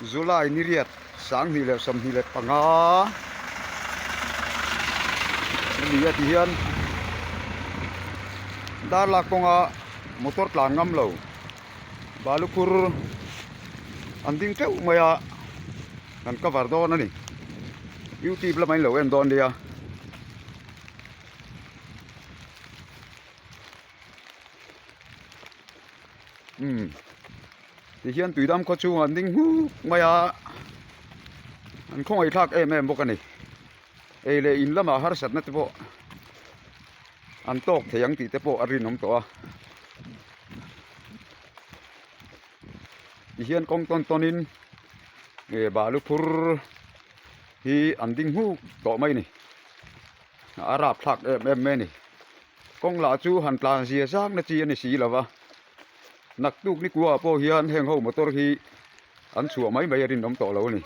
July ni riat 2025 a ni a ti hian darlak kawnga motor tlan ngam lo balu khur an ding teuh mai a kan cover dawn a ni youtube lamah in lo en dawn nia. Umm tihian tuidam khaw chungah an ding nghuk mai a an khawngaih thlak em em bawk a ni ei leh in lamah harsatna te pawh an tawk thei ang tih te pawh a rinawm tawh a tihian kawng tawn tawn in eh balu phur hi an ding nghuk tawh mai a ni a rapthlak em em mai a ni. Kawng lah chu han tlan zia zang na chi a ni si lo va, naktuk ni kuaah pawh hian heng ho motor hi an chhuah mai mai a rinawm tawh lo a ni.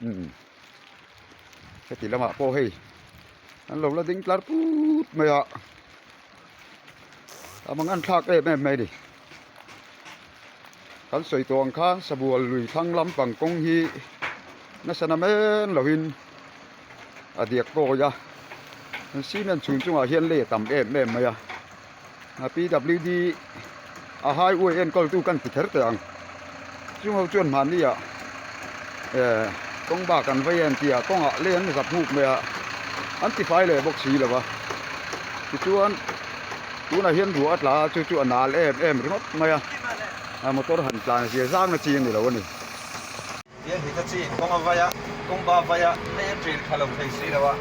Umm heti lamah pawh hei an lo la ding tlar put mai a a mang an thlak em em mai a ni kan sawi tawh ang khan sabual lui thlang lampang kawng hi nasa na men lovin. a diak kawi a an cement chhung chungah hian lei a tam em em mai a a pwd a highway enkawl tu kan ti kher teh ang chung ho chuan mahni ah eh kawng bak an vei a an tih a kawngah lei an zap nghuk mai a an ti fai leh bawk si lo va tichuan tunah hian ruah a tla a chu chu a nal em em ringawt mai a a motor han tlan zia zang na chi a ni lo a ni. Tihian Hitachi in kawng a vai a, kawng ba vai a, lei a ṭil tha lo thei si lo a.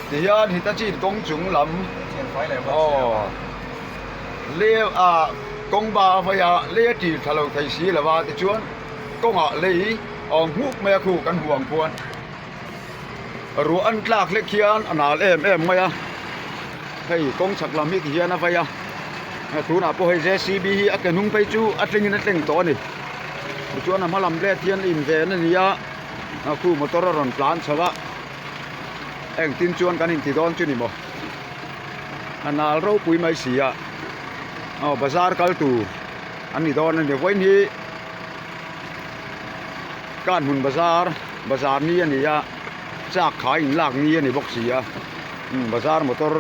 Tihian Hitachi in kawng chung lam Thian fai leh bawk si lo a. Lei a kawng ba a vai a, lei a ṭil tha lo thei si lo a, tichuan kawngah lei a awm nghuk mai a khu kan huang khuan ruah an tlak hlek hian a nal em em mai a, hei kawng chhak lam hi tihian a vai a, tunah pawh hei JCB hi a ke hnung phei chu a tlingin a tleng tawh a ni. Tichuan a hma lam let hian inven a ni a, a khu motor a rawn tlan chho a, engtin chuan kan inti dawn chu ni maw? A nal ropui mai si a, aw bazar kal tur an ni dawn a ni. Vawiin hi Kanhmun bazar, bazar ni a ni a, chak khai inlak ni a ni bawk si a, bazar motor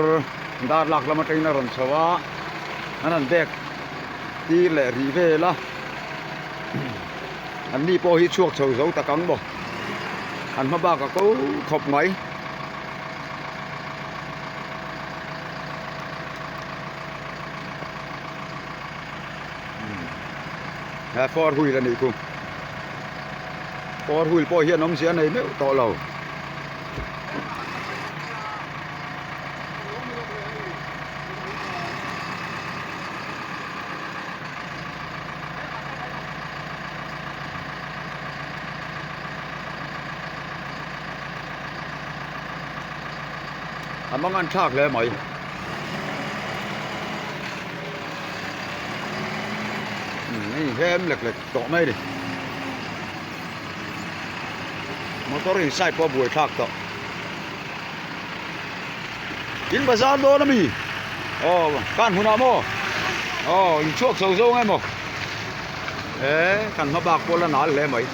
dar lak lam atangin a rawn chho a, an han bag tir leh rih vel a. An ni pawh hi chhuak chho zo tak ang maw an hma bak a ko khawp mai. He four wheel a nih khu four wheel pawh hian awmzia a nei meuh tawh lo. A mang an thlak hle mai. Hei hem lek lek tawh mai a ni. Motor in side pawh a buai thlak tawh. In bazar dawn a mi? Aw kan hunah maw? Aw in chhuak chho zawng emaw? E kan hma bak pawh la nal hle mai.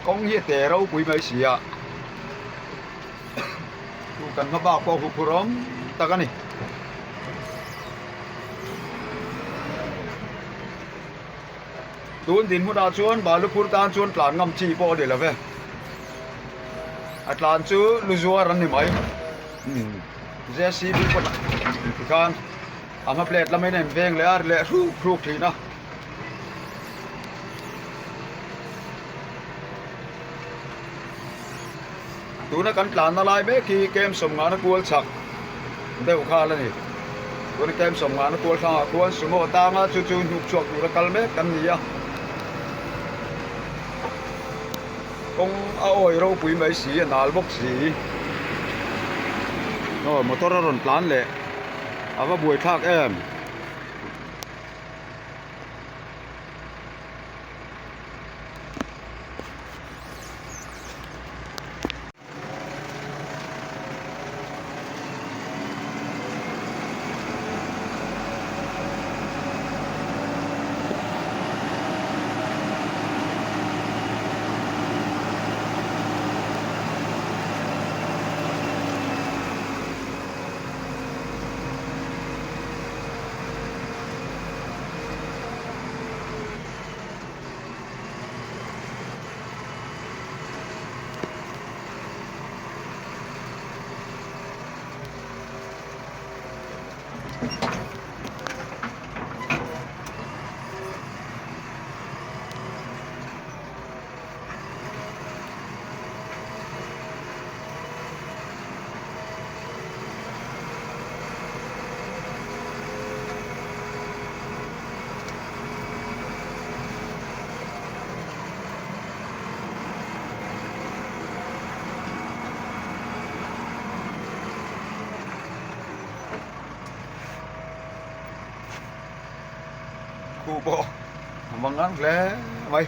Kawng hi a te ropui mai si a. Chu kan hma bak pawh huphurh awm tak a ni. Tun dinhmunah chuan balu phur tan chuan tlan ngam chi pawh a ni lo ve. A tlan chu lu zuar an ni mai. JCB pawn tikhan a hma plate lamin a inveng leh a ri leh hruk hruk thin a. Tuna kan tlanna lai mek hi kem sawmngana kual chak deuh khal a ni. Tuna kem sawmngana kual hrangah khuan sumo tanga chu chu hnuk chhuak tura kal mek kan ni a. Kawng a awi ropui mai si a nal bawk si. Aw motor a rawn tlan leh a va buaithlak em. Khu pawh a mang ang hle mai.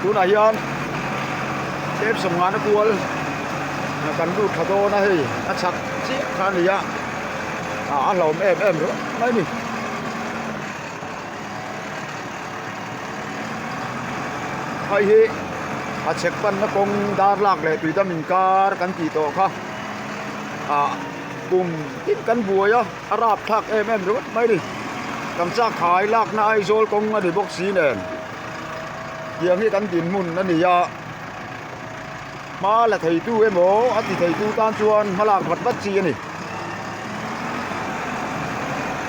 Tunah hian tlem sawmngana kual kan lut tha dawn a hei a chhak chiah kha a ni a a hlauhawm em em ringawt mai a ni. Hei hi a chhek panna kawng dar lak leh tuidam inkar kan tih tawh kha ah kum tin kan buai a a rap thlak em em ringawt mai a ni kan chak khai lakna Aizawl kawng a ni bawk si nen tiang hi kan dinhmun a ni a hma la theitu emaw a ti theitu tan chuan hma lak vat vat chi a ni.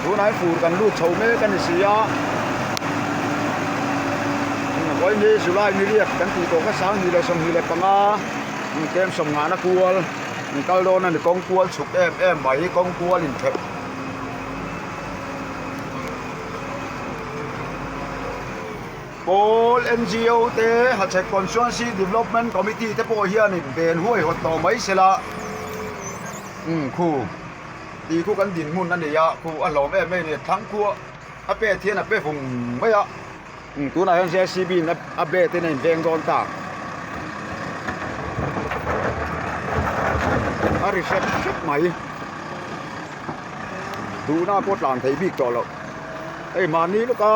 Tunah fur kan lut chho mek a ni si a vawiin hi July ni riat kan tih tawh kha 2025 tlem sawmnghahna kual an kal dawn a ni kawng kual chhuk em em mai kawng kual inthep. Pawl NGO te Hachhek Constituency Development Committee te pawh hianin ven huaihawt tawh mai sela umm khu tih khu kan dinhmun a ni a khu a hlawm em em a ni thlang khu a pet hian a pe vung mai a umm tunah hian JCB in a bet in a inveng dawn ta a ri hrep hrep mai duhna pawh tlan thei bik tawh loh. Hei mahni lawka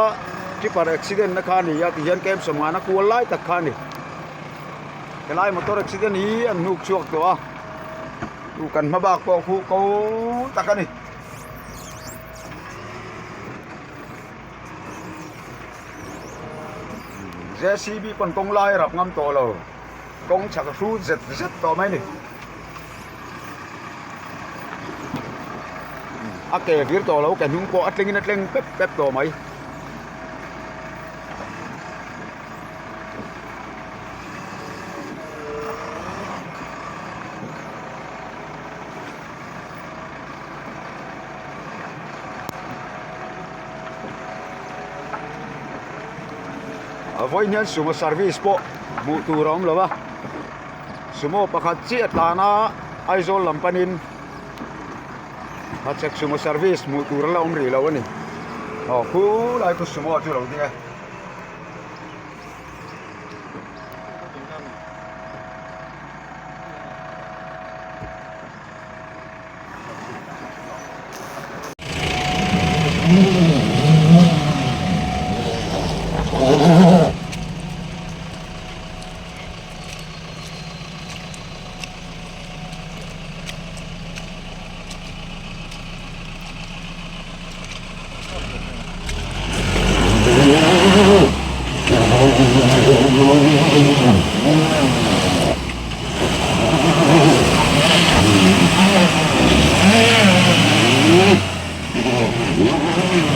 tipper accident na kha a ni a tihian camp sawmngan a kual lai tak kha a ni helai motor accident hi an hnuk chhuak tawh a chu kan hma bak pawh khu ko tak a ni. J_c_b pawn kawng lai a rap ngam tawh lo kawng chhak a hrut zet zet tawh mai a ni. A ke vir tawh lo ke hnung pawh a tlengin a tleng pep pep tawh mai. A vawiin hian sumo service pawh hmuh tur a awm lo a. Sumo pakhat chiah tlan a Aizawl lam panin Hachhek sumo service hmuh tur a la awm rih lo a ni. Aw khulai khu sumo chu a lo ding e.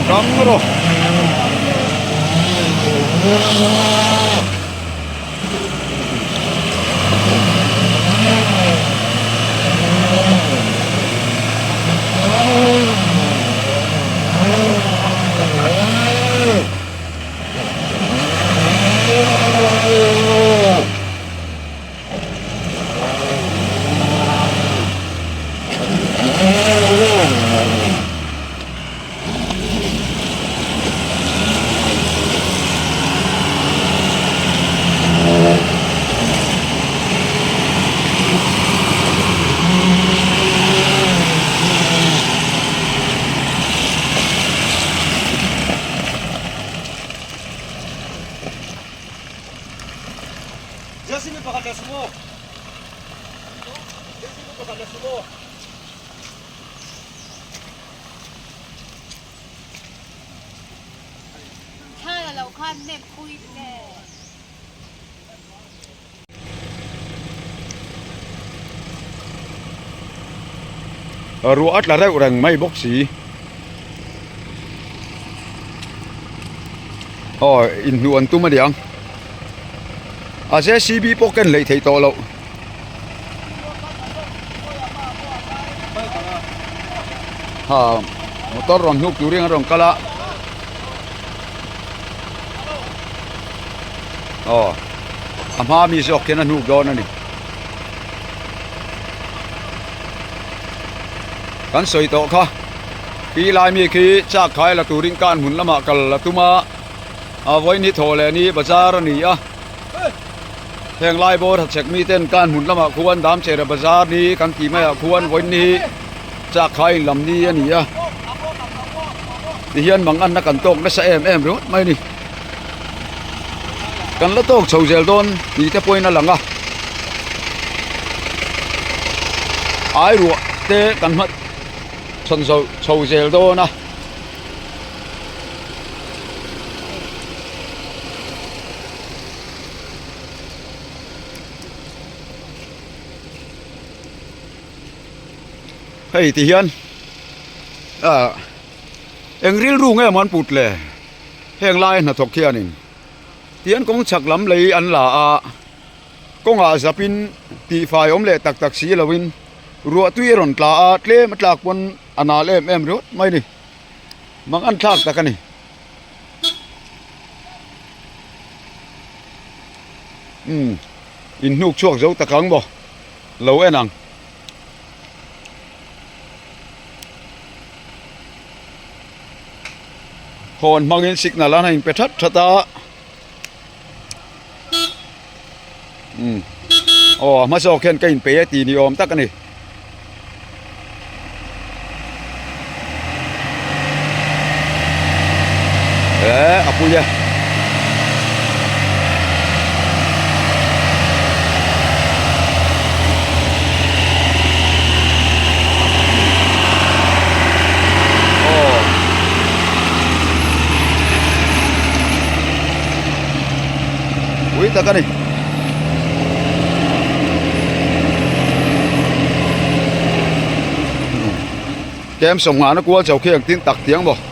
Rang rawh. Ruah a tla reuh reng mai bawk si aw inhnuh an tum a niang a J_c_b pawh ken hleih theih tawh loh. Ha motor rawn hnuk turin a rawn kal a aw a hma mi zawk khian a hnuk dawn a ni kan sawi tawh kha khi lai mi khi chak khai la turin kan hmun lamah kal a tum a a vawiin hi thaw leh ni bazar a ni a. Heng lai bawr hachhek miten kan hmun lamah khuan Damchera bazar ni kan tih maiah khuan vawiin hi chakkhai in lam ni a ni a tihian mang anna kan tawk nasa em em ringawt mai a ni kan la tawk chho zel dawn tih te pawhin a lang a ai ruah te kan hma chhawn chho zel dawn a. Hei ti hian ah eng rilru nge maw an put le heng lai hnathawk hianin tihian kawng chhak lam lei an la a kawngah zapin tihfai awm leh tak tak si loin ruah tui a rawn tla a tlem a tlak pawn a nal em em ringawt mai a ni mang an thlak tak a ni. Umm in hnuk chhuak zo tak ang maw lo en ang. Hawn hmangin signal an in pe that that a umm aw a hma zawk hian ka in pe e tih ni awm tak a ni. Eh a pui e. Pui tak a ni. Kem sawm nghahna kual chho khi engtin tak tiang maw.